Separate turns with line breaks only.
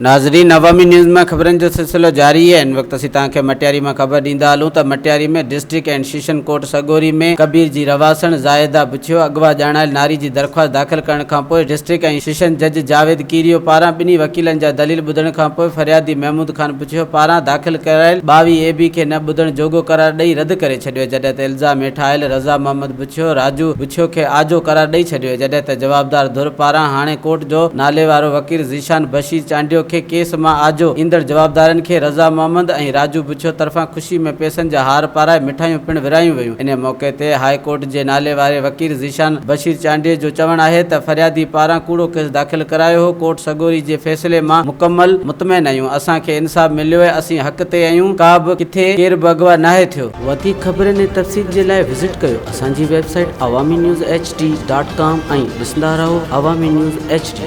ناظرين عوامي نيوز مان خبرن جو سلسلو جاري آهي هن وقت اسين توهان کي مٽياري مان خبر ڏيندا هلون ته Matiari ۾ district and session court سڳوري ۾ ڪبير جي رهواسڻ زاهده بڇيو اغوا ڄاڻايل ناري جي درخواست داخل ڪرڻ کانپوء ڊسٽرڪٽ ۽ سيشن جج جاويد ڪيريو پاران ٻنهي وڪيلن جا دليل ٻڌڻ کانپوء فريادي محمود خان بڇيو پاران داخل ڪرايل 22 اي بي کي نه ٻڌڻ جوڳو قرار ڏئي رد ڪري ڇڏيو جڏهن ته الزام هيٺ آيل رضا محمد بڇيو راجو بڇيو کي آجو قرار ڏئي ڇڏيو جڏهن ته جوابدار ڌر پاران هاڻي ڪورٽ جو ناليوارو وڪيل ذيشان بشير چانڊيو کي ڪيس مان آجو ايندڙ جوابدارن کي رضا محمد ۽ راجو بڇيو طرفان خوشي ۾ پئسن جا هار پارائي مٺايون پڻ ورهايون ويون. انهي موقعي تي هاء ڪورٽ جي نالي واري وڪيل ذيشان بشير چانڊيي جو چوڻ آهي ته فريادي پاران ڪوڙو ڪيس داخل ڪرايو هو، ڪورٽ سڳوري جي فيصلي مان مڪمل مطمئن آهيون، اسان کي انصاف مليو ۽ اسين حق تي آهيون، ڪا به ڪٿي ڪير به اغوا ناهي ٿيو. وڌيڪ خبرن ۽ تفصيل جي لاء وزٽ ڪيو اسان جي website Awami news H D dot com ۽ ڏسندا رهو عوامي نيوز ايڇ ڊي.